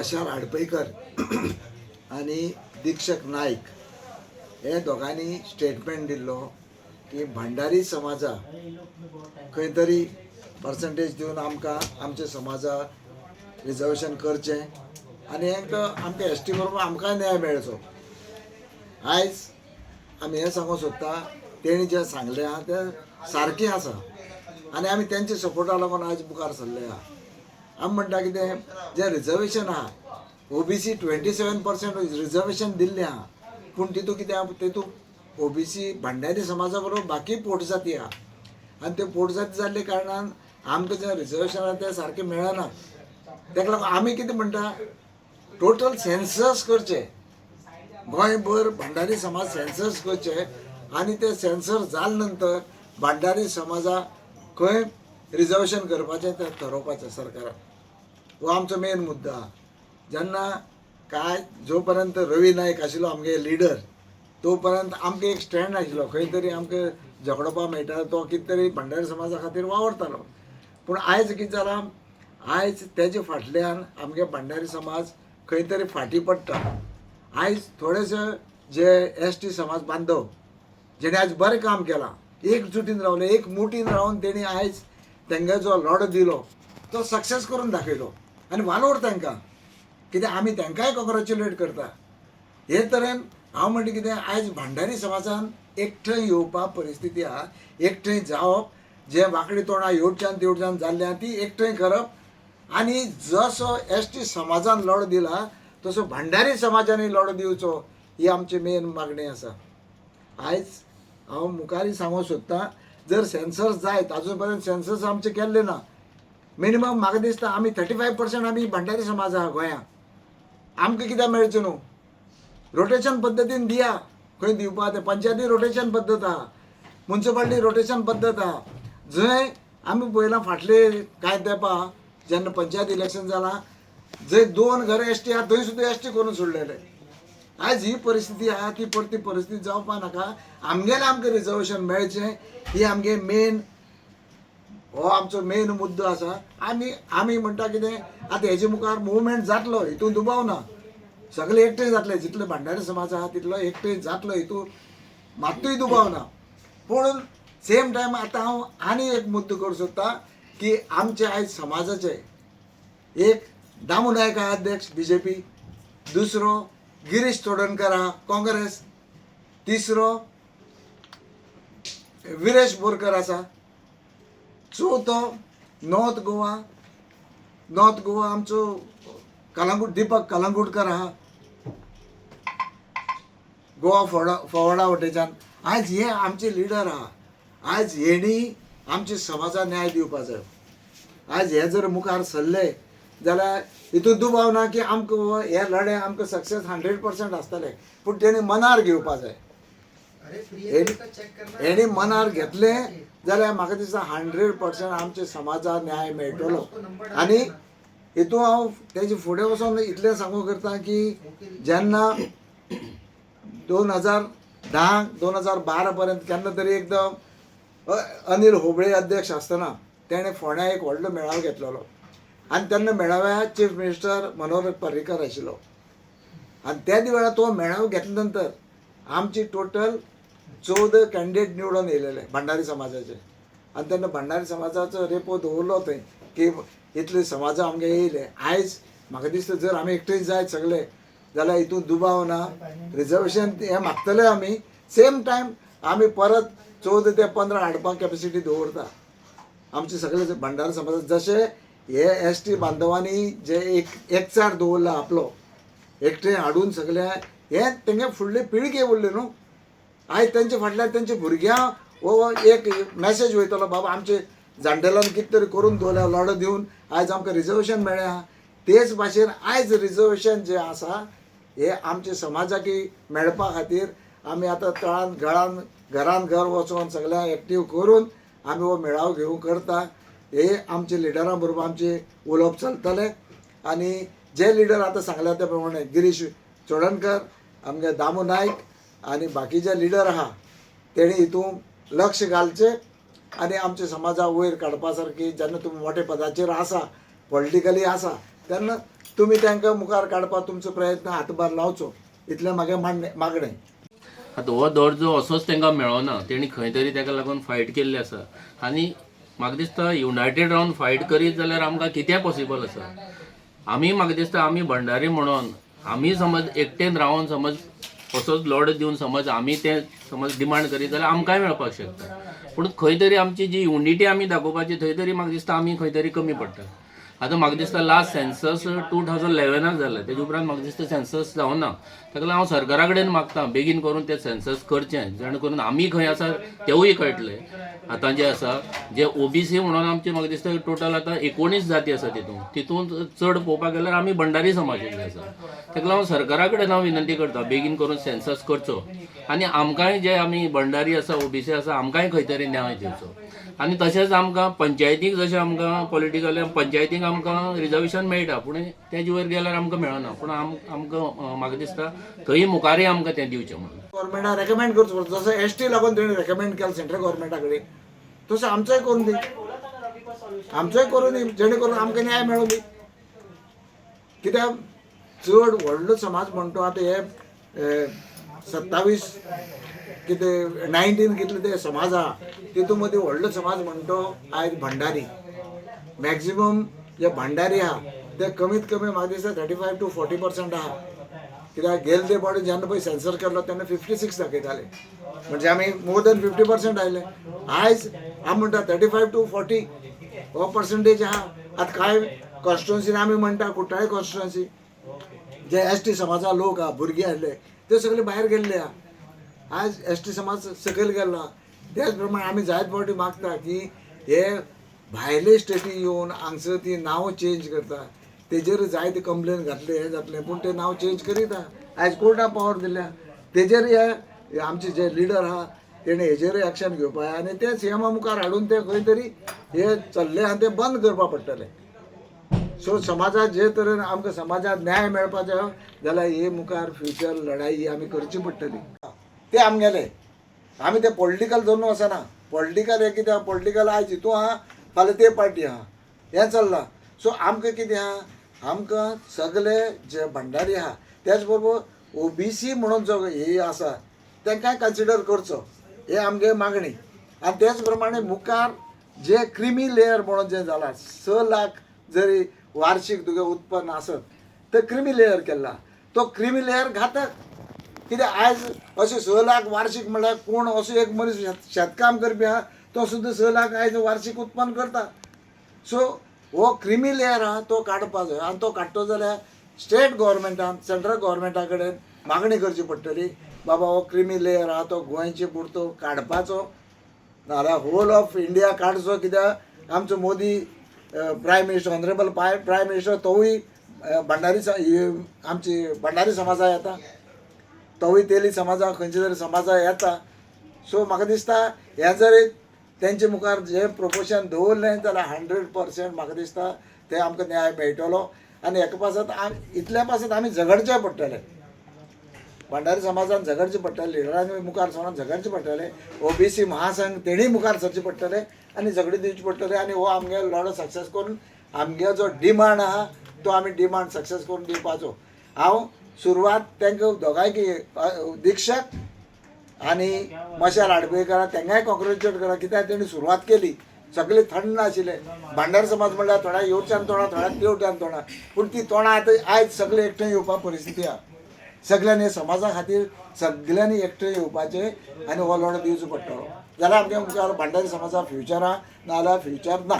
बशार आडपयकर आनी दीक्षक नायक हे दोगांनी स्टेटमेंट दिल्लो की भांडारी समाजा खंय तरी पर्संटेज दिवन आमकां आमच्या समाजा रिजर्वेशन करचें आनी हांकां आमकां एस टी बरोबर आमकांय न्याय मेळचो. आयज आमी हें सांगूंक सोदता, तेणी जें सांगलें आहा तें सारकें आसा आनी आमी तेंच्या सपोर्टा लागून आयज मुखार सरले आहा. आमी म्हणटा कितें, जें रिजर्वेशन आहा OBC 27% reservation दिल्लें आहा, पूण तितूंत कितें आहा, तितूंत ओबीसी भांडारी समाजा बरोबर बाकी पोटजाती आहा आनी त्यो पोटजाती जाल्ले कारणान आमकां जें रिजर्वेशन आहा तें सारकें मेळना. ताका लागून आमी कितें म्हणटा, टोटल सेन्सस करचें, गोंयभर भांडारी समाज सेन्सस करचे आनी ते सेन्सस जाले नंतर भांडारी समाजा खंय रिजर्वेशन करपाचें तें थारोवपाचें सरकारान. हो आमचो मेन मुद्दो आहा. जेन्ना काय जो पर्यंत रवी नायक आशिल्लो आमगे लिडर तो पर्यंत आमकां एक स्टँड आशिल्लो, खंय तरी आमकां झगडोवपाक मेळटालो, तो कितें तरी भांडारी समाजा खातीर वावरतालो. पूण आयज कितें जालां, आयज तेजे फाटल्यान आमगे भांडारी समाज खंय तरी फाटीं पडटा. आयज थोडेशे जे एस टी समाज बांधव जेणे आयज बरें काम केलां, एकजुटीन रावले, एक मुठीन रावन तेणी आयज तेंगे जो लढो दिलो तो सक्सेस करून दाखयलो आनी वालोर तांकां कित्याक आमी तांकांय कॉंग्रेच्युलेट करता. हे तरेन हांव म्हणटा कितें, आयज भांडारी समाजान एकठांय येवपा परिस्थिती आहा, एकठांय जावप, जे वांकडी तोंडां हेवटेच्यान तेवटेच्यान जाल्ली आहा ती एकठांय करप आनी जसो एस टी समाजान लढो दिला तसो भांडारी समाजानूय लढो दिवचो, ही आमची मेन मागणी आसा. आयज हांव मुखारय सांगूंक सोदतां, जर सेन्सस जायत, आजून पर्यंत सेन्सस आमचें केल्लें ना, मिनिमम म्हाका दिसता आमी 35% आमी भांडारी समाज आहा गोंयांत, आमकां कित्याक मेळचें न्हू? रोटेशन पद्दतीन दिया, खंय दिवपा तें पंचायती रोटेशन पद्दत आहा, मुन्सिपालिटी रोटेशन पद्दत आहा. जंय आमी पळयलां फाटले कांय तेंपा जेन्ना पंचायत इलेक्शन जालां, जंय 2 घर एस टी आहा थंय सुद्दां एस टी करून सोडलेले. आयज ही परिस्थिती आहा ती परती परिस्थिती जावपा नाका. आमगेलें आमकां रिजर्वेशन मेळचें ही आमगे मेन, हो आमचो मेन मुद्दो आसा. आनी आमी म्हणटा कितें, आतां हेजे मुखार मुवमेंट जातलो हितून दुबाव ना, सगळे एकठांय जातले, जितले भांडारी समाज आहा तितलो एकठांय जातलो हितून मात्तूय दुबाव ना. पूण सेम टायम आतां हांव आनी एक मुद्दो करूंक सोदता की आमचे आयज समाजाचे एक दामू नायक आहा अध्यक्ष बीजेपी, दुसरो गिरीश चोडणकर आहा काँग्रेस, तिसरो विरेश बोरकर आसा, चवथो नॉर्थ गोवा, नॉर्थ गोवा आमचो कलंगूट दीपक कलंगूटकर आहा गोवा फोवर्डा वटेच्यान. आयज हे आमचे लिडर आहा, आयज हेणी आमच्या समाजाक न्याय दिवपा जाय. आयज हे जर मुखार सरले जाल्यार हितून दुबाव ना की आमकां हे लढे आमकां सक्सेस 100% आसतले. पूण तेणी मनार घेवपा जाय, हेणी मनार घेतले जाल्यार म्हाका दिसता 100% आमच्या समाजाक न्याय मेळटलो. आनी हितून हांव तेजे फुडें वचोन इतलें सांगूंक करता की जेन्ना 2010 2012 पर्यंत केन्ना तरी एकदम अनिल होबळे अध्यक्ष आसतना तेणें फोंड्या एक व्हडलो मेळावो घेतलेलो आनी तेन्ना मेळाव्या चीफ मिनिस्टर मनोहर पर्रीकर आशिल्लो आनी त्या वेळार तो मेळावो घेतल्या नंतर आमची टोटल 14 कॅन्डिडेट निवडून येयलेले भांडारी समाजाचे. आनी तेन्ना भांडारी समाजाचो रेपो दवरलो थंय की इतले समाजा आमगे येयले. आयज म्हाका दिसता जर आमी एकठांय जायत सगळे जाल्यार हितून दुबाव ना रिजर्वेशन हें मागतले आमी. सेम टायम आमी परत 14 ते 15 हाडपाक कॅपेसिटी दवरता आमचे सगळे भांडारी समाजा. जशे हे एस टी बांधवांनी जे एक एकचार दवरला आपलो एकठांय हाडून सगळे हे तेंगे फुडले पिळगे उरले न्हू. आयज तेंचे फाटल्यान तेंच्या भुरग्यांक हो एक मॅसेज वयतलो, बाबा आमचे जाणटेल्यान कितें तरी करून दवरल्या लढो दिवन आयज आमकां रिजर्वेशन मेळ्ळें आहा. तेच भाशेन आयज रिजर्वेशन जें आसा हे आमच्या समाजाक मेळपा खातीर आमी आतां तळान घरान घरान घर वचोन सगळ्यांक एक्टीव करून आमी हो मेळावो घेवंक करता. हे आमचे लिडरां बरोबर आमचें उलोवप चलतलें आनी जे लिडर आतां सांगल्या त्या प्रमाणे गिरीश चोडणकर, आमगे दामू नायक आनी बाकीचे लिडर आहा तेणी हितून लक्ष घालचें आनी आमच्या समाजा वयर काडपा सारकी जेन्ना तुमी मोठ्या पदाचेर आसा, पॉलिटिकली आसा, तेन्ना तुमी तांकां मुखार काडपाक तुमचो प्रयत्न हातभार लावचो, इतलें म्हागे मागणें मागणें. आतां हो दर्जो असोच तांकां मेळोना, तेणी खंय तरी ताका लागून फायट केल्ली आसा. आनी म्हाका दिसता युनायटेड रावन फायट करीत जाल्यार आमकां कितें पॉसिबल आसा. आमी म्हाका दिसता आमी भंडारी म्हणून आमी समज एकटेन रावन समज असोच लढो दिवन समज आमी तें समज डिमांड करीत जाल्यार आमकांय मेळपाक शकता. पूण खंय तरी आमची जी युनिटी आमी दाखोवपाची थंय तरी म्हाका दिसता आमी खंय तरी कमी पडटा. आतां म्हाका दिसता लास्ट सेन्सस 2011 जालें, तेजे उपरांत म्हाका दिसता सेन्सस जावना. ताका लागून हांव सरकारा कडेन मागता बेगीन करून तें सेन्सस करचें, जेणे करून आमी खंय आसा तेवूय कळटलें. आतां जे आसा जे ओबीसी म्हणून आमचे म्हाका दिसता टोटल आतां 19 जाती आसा, तितून तितून चड पळोवपाक गेल्यार आमी भंडारी समाजाचे आसा. ताका लागून सरकारा कडेन हांव विनंती करता बेगीन करून सेन्सस करचो आनी आमकांय जे आमी भंडारी आसा ओबीसी आसा आमकांय खंय तरी न्याय दिवचो. आनी तशेंच आमकां पंचायतीक जशें आमकां पॉलिटिकल पंचायतीक आमकां रिजर्वेशन मेळटा, पूण तेजे वयर गेल्यार आमकां मेळना. पूण आमकां म्हाका दिसता थंय मुखारय आमकां तें दिवचें म्हणून गव्हर्मेंटान रेकमेंड करचो पडटा. जसो एस टी लागून तेणी रेकमेंड केला सेंट्रल गव्हर्मेंटा कडेन, तसो आमचोय करून दी, आमचोय करून दी, जेणे करून आमकां न्याय मेळूं दी. कित्याक चड व्हडलो समाज म्हणटा आतां हे 27 कितें 19 कितले ते समाज आहा, तितून मदीं व्हडलो समाज म्हणटा आयज भंडारी. मॅक्झिमम जे भंडारी आहा ते कमीत कमी म्हाका दिसता 35 to 40% आहा. कित्याक गेले ते फावटी जेन्ना पळय सेन्सस केल्लो तेन्ना 56 दाखयताले, म्हणजे आमी मोर दॅन 50% आयले. आयज आमी म्हणटा 35 to 40 हो पर्संटेज आहा. आतां कांय कॉन्स्टिट्युन्सीन आमी म्हणटा कुठ्ठाळे कॉन्स्टिट्युन्सी जे एस टी समाजा लोक आहा, भुरगे आसले ते सगळे भायर गेल्ले आहा. आयज एस टी समाज सकयल गेल्लो आहा. त्याच प्रमाणे आमी जायत फावटी मागता की हे भायले स्टेटी येवन हांगसर ती नांवां चेंज करता, तेजेर जायते कंप्लेन घातले हें जातलें, पूण ते नांव चेंज करीत आहा. आयज कोर्टान पावर दिल्या तेजेर हे आमचे जे लिडर आहा तेणे हेजेरूय एक्शन घेवपा जाय आनी ते सीएमा मुखार हाडून ते खंय तरी हे चल्ले आहा ते बंद करपा पडटले. सो समाजात जे तरेन आमकां समाजात न्याय मेळपाचो जाल्यार हे मुखार फ्युचर लढाई ही आमी करची पडटली. ते आमगेले आमी ते पॉलिटिकल धरून वचना. पॉलिटिकल हे कितें, पॉलिटिकल आयज हितू आहा, फाल्यां ते पार्टी आहा, हें चल्लां. सो आमकां कितें आहा, आमकां सगले जे भंडारी आहा त्याच बरोबर ओबीसी म्हणून जो हे आसा तांकांय कन्सिडर करचो, हे आमगे मागणी. आनी तेच प्रमाणे मुखार जे क्रिमी लेयर म्हणून जें जालां, 6 लाख जरी वार्षीक तुगे उत्पन्न आसत तर क्रिमी लेयर केल्ला, तो क्रिमी लेयर घातक. कित्याक आयज अशें 6 लाख वार्षीक म्हणल्यार कोण असो एक मनीस शेतकाम करपी आहा तो सुद्दां 6 लाख आयज वार्षीक उत्पन्न करता. सो हो क्रिमी लेयर आहा तो काडपा जाय आनी तो काडटलो जाल्यार स्टेट गव्हर्मेंटान सेंट्रल गव्हर्मेंटा कडेन मागणी करची पडटली, बाबा हो क्रिमी लेयर आहा तो गोंयचे पुरतो काडपाचो, नाजाल्यार होल ऑफ इंडिया काडचो. कित्याक आमचो Modi prime minister, honourable prime minister, तोवूय भंडारी आमची भंडारी समाजा येता, तोवूय तेली समाजा खंयच्या तरी समाजा येता. सो म्हाका दिसता हें जर तेंचे मुखार जे प्रोपोशन दवरलें जाल्यार 100% म्हाका दिसता ते आमकां न्याय मेळटलो. आनी हेका पासत इतल्या पासत आमी झगडचें पडटलें, भंडारी समाजान झगडचें पडटलें, लिडरांनी मुखार सरोन झगडचें पडटलें, ओबीसी महासंघ तेणीय मुखार सरचें पडटलें आनी झगडी दिवचें पडटलें. आनी हो आमगे लढो सक्सेस करून आमगे जो डिमांड आहा तो आमी डिमांड सक्सेस करून दिवपाचो. हांव सुरवात तांकां दोगांयकी दीक्षक आनी मशाल आडबेकारा तेंकांय कॉंग्रेच्युलेट करा, कित्याक तेणी सुरवात केली. सगळे थंड आशिल्ले. भांडार समाज म्हणल्यार थोड्या येवच्यान तोंडां, थोड्या तेवट्यान तोंडां, पूण ती तोंडां आतां आयज सगळे एकठांय येवपा परिस्थिती आहा. सगळ्यांनी समाजा खातीर सगळ्यांनी एकठांय येवपाचें आनी हो लढो दिवचो पडटलो, जाल्यार आमच्या मुखार भांडारी समाजा फ्युचर आहा, नाजाल्यार फ्युचर ना.